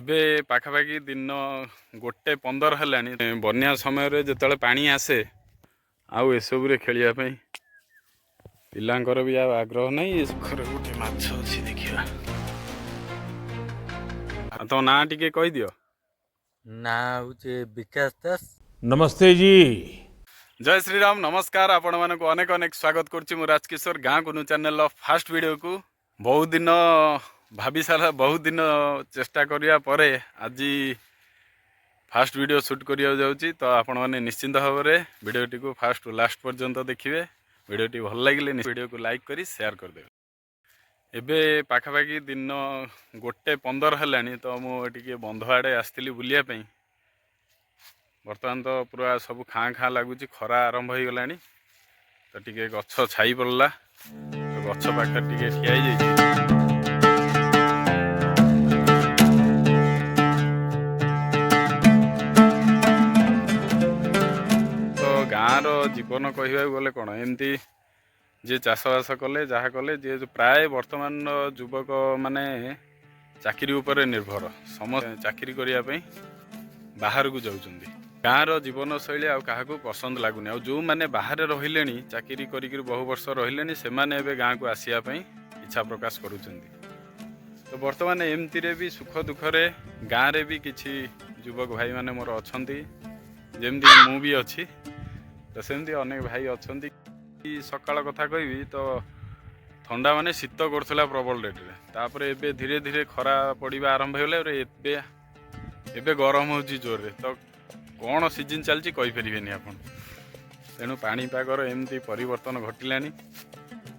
ଏବେ ପାଖାପାଖି ଦିନ 1:15 ହେଲାଣି। ବନ୍ୟା ସମୟରେ ଯେତେବେଳେ ପାଣି ଆସେ, ଆଉ ଏସବୁରେ ଖେଳିବା ପାଇଁ ପିଲାଙ୍କର ବି ଆଉ ଆଗ୍ରହ ନାହିଁ। ଏ ପାଖରେ ଗୋଟେ ମାଛ ଅଛି, ଦେଖିବା। ଆଉ ତମ ନାଁ ଟିକେ କହିଦିଅ। ନାଁ ହେଉଛି ବିକାଶ ଦାସ। नमस्ते जी। ଜୟ ଶ୍ରୀରାମ, ନମସ୍କାର। ଆପଣମାନଙ୍କୁ ଅନେକ ଅନେକ ସ୍ୱାଗତ କରୁଛି ମୁଁ ରାଜକିଶୋର, ଗାଁ କୁନୁ ଚ୍ୟାନେଲର ଫାଷ୍ଟ ଭିଡ଼ିଓକୁ। ବହୁତ ଦିନ ଭାବି ସାରିଲା, ବହୁତ ଦିନ ଚେଷ୍ଟା କରିବା ପରେ ଆଜି ଫାଷ୍ଟ ଭିଡ଼ିଓ ସୁଟ୍ କରିବାକୁ ଯାଉଛି। ତ ଆପଣମାନେ ନିଶ୍ଚିନ୍ତ ଭାବରେ ଭିଡ଼ିଓଟିକୁ ଫାଷ୍ଟ ଲାଷ୍ଟ ପର୍ଯ୍ୟନ୍ତ ଦେଖିବେ। ଭିଡ଼ିଓଟି ଭଲ ଲାଗିଲେ ଭିଡ଼ିଓକୁ ଲାଇକ୍ କରି ସେୟାର କରିଦେବେ। ଏବେ ପାଖାପାଖି ଦିନ 1:15 ହେଲାଣି। ତ ମୁଁ ଟିକେ ବନ୍ଧ ଆଡ଼େ ଆସିଥିଲି ବୁଲିବା ପାଇଁ। ବର୍ତ୍ତମାନ ତ ପୁରା ସବୁ ଖାଁ ଖାଁ ଲାଗୁଛି, ଖରା ଆରମ୍ଭ ହେଇଗଲାଣି। ତ ଟିକେ ଗଛ ଛାଇ ପଡ଼ିଲା, ତ ଗଛ ପାଖରେ ଟିକେ ଠିଆ ହେଇଯାଇଛି। ତ ଗାଁର ଜୀବନ କହିବାକୁ ଗଲେ କ'ଣ, ଏମିତି ଯିଏ ଚାଷବାସ କଲେ, ଯାହା କଲେ, ଯିଏ ପ୍ରାୟ ବର୍ତ୍ତମାନର ଯୁବକ ମାନେ ଚାକିରି ଉପରେ ନିର୍ଭର, ସମସ୍ତେ ଚାକିରି କରିବା ପାଇଁ ବାହାରକୁ ଯାଉଛନ୍ତି। ଗାଁର ଜୀବନଶୈଳୀ ଆଉ କାହାକୁ ପସନ୍ଦ ଲାଗୁନି। ଆଉ ଯେଉଁମାନେ ବାହାରେ ରହିଲେଣି, ଚାକିରି କରିକିରି ବହୁ ବର୍ଷ ରହିଲେଣି, ସେମାନେ ଏବେ ଗାଁକୁ ଆସିବା ପାଇଁ ଇଚ୍ଛା ପ୍ରକାଶ କରୁଛନ୍ତି। ତ ବର୍ତ୍ତମାନ ଏମିତିରେ ବି ସୁଖ ଦୁଃଖରେ ଗାଁରେ ବି କିଛି ଯୁବକ ଭାଇମାନେ ମୋର ଅଛନ୍ତି, ଯେମିତି ମୁଁ ବି ଅଛି, ତ ସେମିତି ଅନେକ ଭାଇ ଅଛନ୍ତି। ସକାଳ କଥା କହିବି ତ ଥଣ୍ଡା ମାନେ ଶୀତ କରୁଥିଲା ପ୍ରବଳ ରେଟ୍ରେ। ତାପରେ ଏବେ ଧୀରେ ଧୀରେ ଖରା ପଡ଼ିବା ଆରମ୍ଭ ହେଇଗଲା। ଏବେ ଏବେ ଗରମ ହେଉଛି ଜୋରରେ। ତ କ'ଣ ସିଜିନ୍ ଚାଲିଛି କହିପାରିବେନି ଆପଣ। ତେଣୁ ପାଣିପାଗର ଏମିତି ପରିବର୍ତ୍ତନ ଘଟିଲାଣି,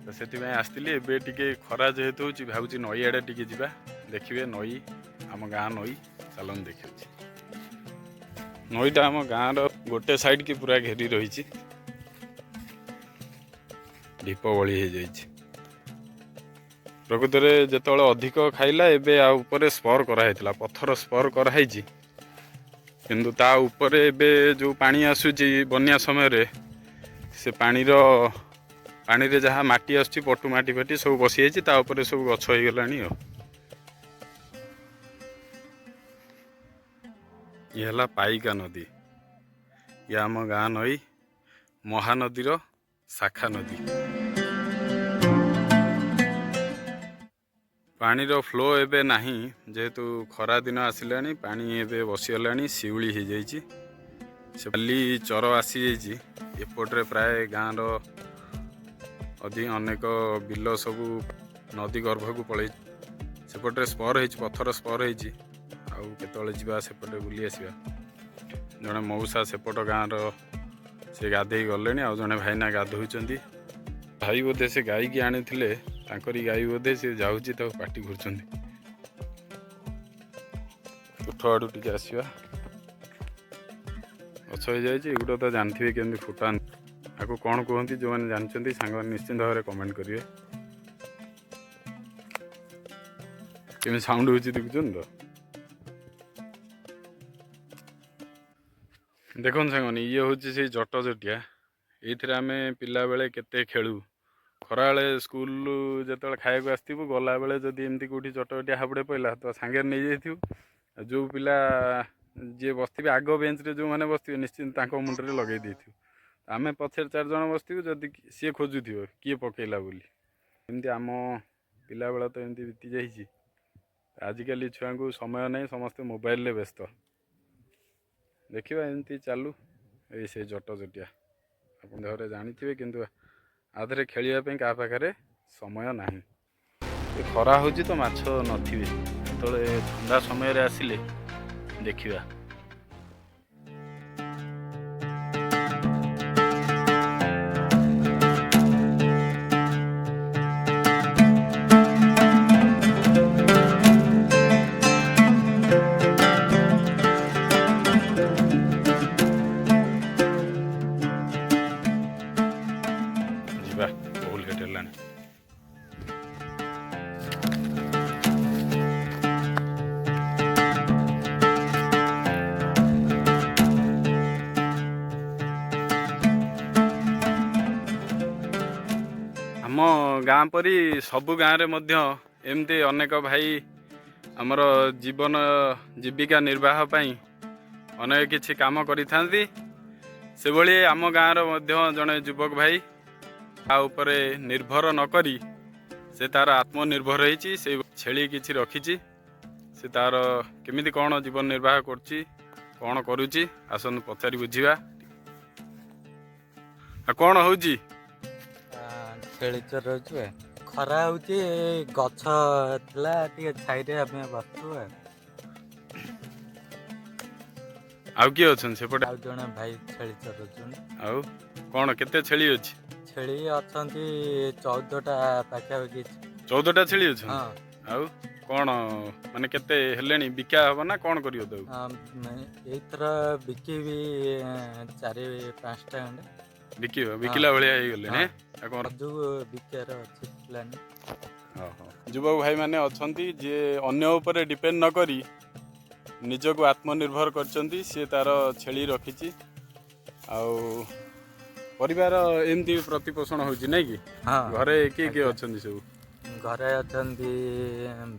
ତ ସେଥିପାଇଁ ଆସିଥିଲି। ଏବେ ଟିକେ ଖରା ଯେହେତୁ ହେଉଛି, ଭାବୁଛି ନଈ ଆଡ଼େ ଟିକେ ଯିବା, ଦେଖିବେ ନଈ, ଆମ ଗାଁ ନଈ। ଚାଲନ୍ତୁ ଦେଖାଉଛି। ନଈଟା ଆମ ଗାଁର ଗୋଟେ ସାଇଡ୍ କି ପୁରା ଘେରି ରହିଛି, ଢିପ ଭଳି ହେଇଯାଇଛି। ପ୍ରକୃତରେ ଯେତେବେଳେ ଅଧିକ ଖାଇଲା, ଏବେ ଆଉ ଉପରେ ସ୍ପର କରାହେଇଥିଲା, ପଥର ସ୍ପର କରାହେଇଛି। କିନ୍ତୁ ତା ଉପରେ ଏବେ ଯେଉଁ ପାଣି ଆସୁଛି ବନ୍ୟା ସମୟରେ, ସେ ପାଣିରେ ଯାହା ମାଟି ଆସୁଛି, ପଟୁ ମାଟି ଫାଟି ସବୁ ବସିଯାଇଛି, ତା ଉପରେ ସବୁ ଗଛ ହେଇଗଲାଣି। ଆଉ ଇଏ ହେଲା ପାଇକା ନଦୀ। ଇଏ ଆମ ଗାଁ ନଈ, ମହାନଦୀର ଶାଖା ନଦୀ। ପାଣିର ଫ୍ଲୋ ଏବେ ନାହିଁ, ଯେହେତୁ ଖରା ଦିନ ଆସିଲାଣି, ପାଣି ଏବେ ବସିଗଲାଣି, ଶିଉଳି ହେଇଯାଇଛି, ସେ ବାଲି ଚର ଆସିଯାଇଛି। ଏପଟରେ ପ୍ରାୟ ଗାଁର ଅନେକ ବିଲ ସବୁ ନଦୀ ଗର୍ଭକୁ ପଳେଇ, ସେପଟରେ ସ୍ପର ହେଇଛି, ପଥର ସ୍ପର ହେଇଛି। ଆଉ କେତେବେଳେ ଯିବା, ସେପଟେ ବୁଲି ଆସିବା। ଜଣେ ମଉସା ସେପଟ ଗାଁର, ସେ ଗାଧେଇ ଗଲେଣି। ଆଉ ଜଣେ ଭାଇନା ଗାଧୋଉଛନ୍ତି। ଭାଇ ବୋଧେ ସେ ଗାଈକି ଆଣିଥିଲେ, ତାଙ୍କରି ଗାଈ ବୋଧେ, ସେ ଯାଉଛି, ତାକୁ ପାଟି କରୁଛନ୍ତି। ତୁଠ ଆଡ଼ୁ ଟିକେ ଆସିବା। ଗଛ ହେଇଯାଇଛି। ଏଗୁଡ଼ା ତ ଜାଣିଥିବେ କେମିତି ଫୁଟାନ୍ତି, ଆକୁ କ'ଣ କୁହନ୍ତି? ଯେଉଁମାନେ ଜାଣିଛନ୍ତି ସାଙ୍ଗମାନେ, ନିଶ୍ଚିନ୍ତ ଭାବରେ କମେଣ୍ଟ କରିବେ। କେମିତି ସାଉଣ୍ଡ ହେଉଛି ଦେଖୁଛନ୍ତି ତ? ଦେଖନ୍ତୁ ସାଙ୍ଗମାନେ, ଇଏ ହେଉଛି ସେଇ ଜଟ ଜଟିଆ। ଏଇଥିରେ ଆମେ ପିଲାବେଳେ କେତେ ଖେଳୁ। ଖରାବେଳେ ସ୍କୁଲରୁ ଯେତେବେଳେ ଖାଇବାକୁ ଆସିଥିବୁ, ଗଲାବେଳେ ଯଦି ଏମିତି କେଉଁଠି ଜଟ ଜଟିଆ ହାବୁଡ଼େ ପଡ଼ିଲା, ତ ସାଙ୍ଗରେ ନେଇଯାଇଥିବୁ। ଆଉ ଯେଉଁ ପିଲା ଯିଏ ବସିଥିବେ ଆଗ ବେଞ୍ଚରେ, ଯେଉଁମାନେ ବସିଥିବେ, ନିଶ୍ଚିନ୍ତ ତାଙ୍କ ମୁଣ୍ଡରେ ଲଗେଇ ଦେଇଥିବୁ। ଆମେ ପଛରେ ଚାରି ଜଣ ବସିଥିବୁ, ଯଦି ସିଏ ଖୋଜୁଥିବ କିଏ ପକେଇଲା ବୋଲି। ଏମିତି ଆମ ପିଲାବେଳ ତ ଏମିତି ବିତି ଯାଇଛି। ଆଜିକାଲି ଛୁଆଙ୍କୁ ସମୟ ନାହିଁ, ସମସ୍ତେ ମୋବାଇଲରେ ବ୍ୟସ୍ତ। ଦେଖିବା, ଏମିତି ଚାଲୁ। ଏଇ ସେଇ ଜଟ ଜଟିଆ ଆପଣ ଦେହରେ ଜାଣିଥିବେ, କିନ୍ତୁ ଆ ଦେହରେ ଖେଳିବା ପାଇଁ କାହା ପାଖରେ ସମୟ ନାହିଁ। ଏ ଖରା ହେଉଛି ତ ମାଛ ନଥିବେ, ଯେତେବେଳେ ଥଣ୍ଡା ସମୟରେ ଆସିଲେ ଦେଖିବା। ଯିବା, ବହୁତ ଲେଟ୍ ହେଲାଣି। ଆମ ଗାଁ ପରି ସବୁ ଗାଁରେ ମଧ୍ୟ ଏମିତି ଅନେକ ଭାଇ ଆମର ଜୀବନ ଜୀବିକା ନିର୍ବାହ ପାଇଁ ଅନେକ କିଛି କାମ କରିଥାନ୍ତି। ସେଭଳି ଆମ ଗାଁର ମଧ୍ୟ ଜଣେ ଯୁବକ ଭାଇ ତା ଉପରେ ନିର୍ଭର ନ କରି ସେ ତାର ଆତ୍ମନିର୍ଭର ହେଇଛି। ସେ ଛେଳି କିଛି ରଖିଛି। ସେ ତାର କେମିତି କ'ଣ ଜୀବନ ନିର୍ବାହ କରୁଛି, କ'ଣ କରୁଛି, ଆସନ୍ତୁ ପଚାରି ବୁଝିବା। ଆଉ କ'ଣ ହଉଛି? ଛେଳି ଚରଉଛୁ। ଖରା ହଉଛି, ଗଛ ଥିଲା ଟିକେ ଛାଇରେ ଆମେ ବସଛୁ ଆଉ। ଆଉ କିଏ ଅଛନ୍ତି ସେପଟେ? ଆଉ ଜଣେ ଭାଇ ଛେଳି ଚରଉଛନ୍ତି। ଆଉ କ'ଣ କେତେ ଛେଳି ଅଛି? ଛେଳି ଅଛନ୍ତି 14ଟା ପାଖାପାଖି। 14ଟା ଛେଳି ଅଛନ୍ତି? ହଁ। ଆଉ କ'ଣ ମାନେ କେତେ ହେଲେଣି, ବିକା ହବ ନା କ'ଣ କରିବ ତାକୁ? ଏଇଥର ବିକିବି 4-5ଟା ଖଣ୍ଡେ। ବିକିବ, ବିକିଲା ଭଳିଆ ହେଇଗଲେଣି? ହଁ। ଆଉ କ'ଣ? ରଜକୁ ବିକିବାର ଅଛି ପ୍ଲାନ୍। ଓହୋ। ଯୁବକ ଭାଇମାନେ ଅଛନ୍ତି, ଯିଏ ଅନ୍ୟ ଉପରେ ଡିପେଣ୍ଡ ନ କରି ନିଜକୁ ଆତ୍ମନିର୍ଭର କରିଛନ୍ତି। ସିଏ ତାର ଛେଳି ରଖିଛି ଆଉ ପରିବାର ଏମିତି ପ୍ରତିପୋଷଣ ହେଉଛି, ନାଇଁ କି? ହଁ। ଘରେ କିଏ କିଏ ଆଜ୍ଞା। ଅଛନ୍ତି ସବୁ? ଘରେ ଅଛନ୍ତି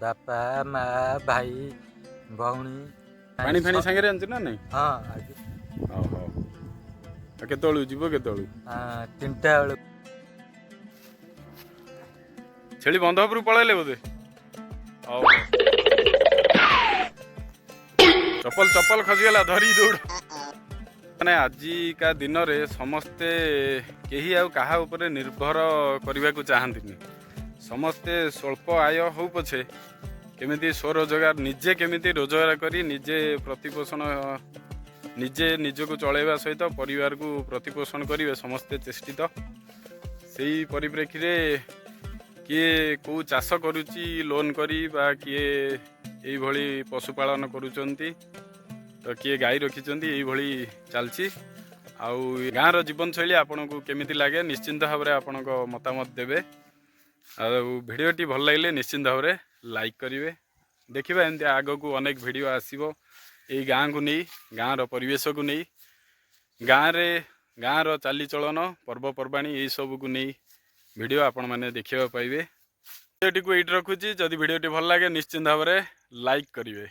ବାପା, ମା, ଭାଇ, ଭଉଣୀ। ପାଣି ଫାଣି ସାଙ୍ଗରେ ଆଣିଛୁ ନା ନାଇଁ? ହଁ, ଆଜ୍ଞା। ଓହୋ। ଆଉ କେତେବେଳକୁ ଯିବ, କେତେବେଳକୁ? 3ଟା ବେଳକୁ। ଛେଳି ବନ୍ଧ ଉପରକୁ ପଳେଇଲେ ବୋଧେ। ହଉ, ଚପଲ ଚପଲ ଖସିଗଲା, ଧରି ଦୌଡ଼। ମାନେ ଆଜିକା ଦିନରେ ସମସ୍ତେ କେହି ଆଉ କାହା ଉପରେ ନିର୍ଭର କରିବାକୁ ଚାହାନ୍ତିନି। ସମସ୍ତେ ସ୍ୱଳ୍ପ ଆୟ ହଉ ପଛେ କେମିତି ସ୍ୱରୋଜଗାର, ନିଜେ କେମିତି ରୋଜଗାର କରି ନିଜେ ପ୍ରତିପୋଷଣ, ନିଜେ ନିଜକୁ ଚଳାଇବା ସହିତ ପରିବାରକୁ ପ୍ରତିପୋଷଣ କରିବେ, ସମସ୍ତେ ଚେଷ୍ଟିତ। ସେଇ ପରିପ୍ରେକ୍ଷୀରେ କିଏ କେଉଁ ଚାଷ କରୁଛି ଲୋନ୍ କରି ବା କିଏ ଏଇଭଳି ପଶୁପାଳନ କରୁଛନ୍ତି ତ କିଏ ଗାଈ ରଖିଛନ୍ତି, ଏଇଭଳି ଚାଲିଛି। ଆଉ ଗାଁର ଜୀବନଶୈଳୀ ଆପଣଙ୍କୁ କେମିତି ଲାଗେ, ନିଶ୍ଚିନ୍ତ ଭାବରେ ଆପଣଙ୍କ ମତାମତ ଦେବେ। ଆଉ ଭିଡ଼ିଓଟି ଭଲ ଲାଗିଲେ ନିଶ୍ଚିନ୍ତ ଭାବରେ ଲାଇକ୍ କରିବେ। ଦେଖିବା, ଏମିତି ଆଗକୁ ଅନେକ ଭିଡ଼ିଓ ଆସିବ ଏଇ ଗାଁକୁ ନେଇ, ଗାଁର ପରିବେଶକୁ ନେଇ, ଗାଁରେ ଗାଁର ଚାଲିଚଳନ, ପର୍ବପର୍ବାଣୀ, ଏଇସବୁକୁ ନେଇ ଭିଡ଼ିଓ ଆପଣମାନେ ଦେଖିବାକୁ ପାଇବେ। ଭିଡ଼ିଓଟିକୁ ଏଇଠି ରଖୁଛି। ଯଦି ଭିଡ଼ିଓଟି ଭଲ ଲାଗେ, ନିଶ୍ଚିନ୍ତ ଭାବରେ ଲାଇକ୍ କରିବେ।